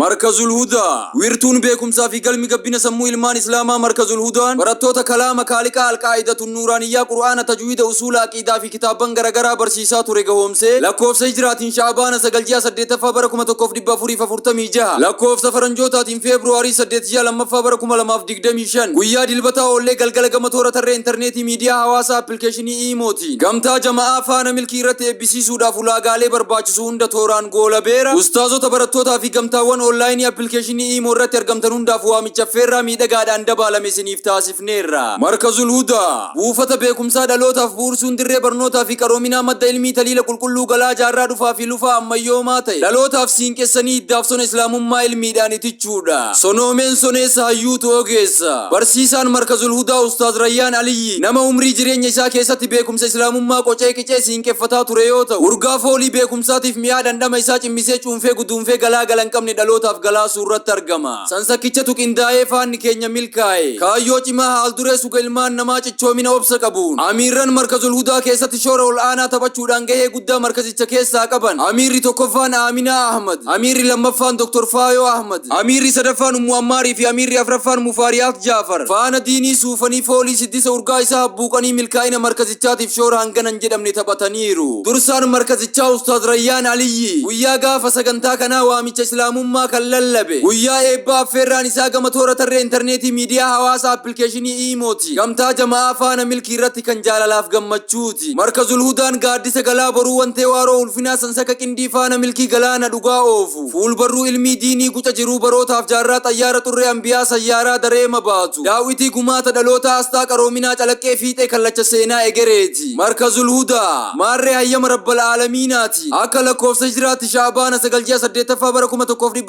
Markazul Hudaa. Wiirtuun beekumsaa fi galmi gabbina sammuu ilmaan Islaamaa Markazul Hudaan barattoota kalaama kaaliqaa alqaa'idatun nuuraaniyyaa Qur'aana tajwiida usuula aqiidaa fi kitaabban garagaraa barsiisaa ture gahoomsee lakkoofsa hijraatiin Sha'abaana 9 ji'a 8ffaa bara 1446 lakkoofsa faranjootaatiin Feebruwaarii 8 ji'a 2ffaa bara 2025 guyyaa Dilbataa oollee galgala gama toora tarree intarneetii miidiyaa hawaasaa appilikeeshinii Iimootiin gamtaa jama'aa faana milkii irratti eebbisiisuudhaaf ulaagaalee barbaachisu hunda tooraan goolabeera. Ustaazota, barattootaa fi gamtaawwan onlaayinii appilikeeshinii Iimoo irratti argamtan hundaaf waamicha affeerraa miidhagaadhaan dabaalame isiniif taasifneerra. Markazul Hudaa, Buufata beekumsaa dhalootaaf bu'ursuun dirree barnootaa fi qaroominaa madda ilmii taliila qulqulluu galaa jaarraa dhufaa fi lufaa ammayyoomaa ta'e dhalootaaf siinqessanii hiddaaf sona Islaamummaa ilmiidhaan itichuudha. Sonoomeen soneessa hayyuutu ogeessa. Barsiisaan Markazul Hudaa Ustaaz Rayyaan Aliyyii nama umrii jireenya isaa keessatti beekumsa Islaamummaa qocee qicee siinqeffataa ture yoo ta'u, urgaa foolii beekumsaatiif mi'aa dhandhama isaa cimmisee cuunfee guduunfee galaa gala hin qabne dhalootaaf galaasuu irratti argama. Sansakkichatu qindaa'ee faanni keenya milkaa'e. Kaayyoo cimaa haalduree suga ilmaan namaa cichoomina obsa qabuun Amiirran Markazul Hudaa keessatti shoora ol'aanaa taphachuudhaan gahee guddaa markazicha keessaa qaban Amiirri tokkoffaan Aaminaa Ahmad, Amiirri lammaffaan Dr. Faayoo Ahmad, Amiirri sadaffaan Ummu Ammaarii fi Amiirri afraffaan Mufaariyaat Jaafar faana diinii suufanii foolii siddisa urgaa isaa habbuuqanii milkaa'ina markazichaatiif shoora hangana hin jedhamne taphataniiru. Dursaan markazichaa Ustaaz Rayyaan Aliyyii guyyaa gaafa sagantaa kanaa waamicha Islaamummaa kan lallabe guyyaa eebbaa affeerraan isaa gama toora tarree intarneetii miidiyaa hawaasaa appilikeeshinii Iimooti gamtaa jama'aa faana milkii irratti kan jaalalaaf gammachuuti. Markazul Hudaan gaaddisa galaa boruu wantee waaroo ulfinaa sansaka qindii faana milkii galaana dhugaa oofu fuulbarruu ilmii diinii guca jiruu barootaaf jaarraa xayyaara xurree anbiyaa sayyaaraa dareema baatu daaw'itii gumaata dhalootaa asxaa qaroominaa calaqqee fiixee kallacha seenaa egereeti. Markazul Hudaa maarree hayyama Rabbal Aalamiinaati akka lakkoofsa Hijraatti Sha'abaana 9 ji'a 8ffaa bara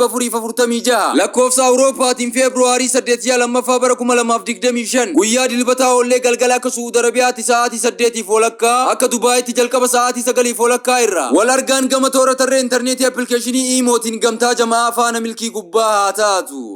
1446 lakkoofsa Awurooppaatiin Feebruwaarii 8 ji'a 2ffaa bara 2025 guyyaa Dilbataa oollee galgala akka Su'uud Arabiyaatti sa'aatii 8:30 akka Dubaayitti jalqaba sa'aatii 9:30 irraa wal argaan gama toora tarree intarneetii appilikeeshinii Iimootiin gamtaa jama'aa faana milkii gubbaa haa taatu.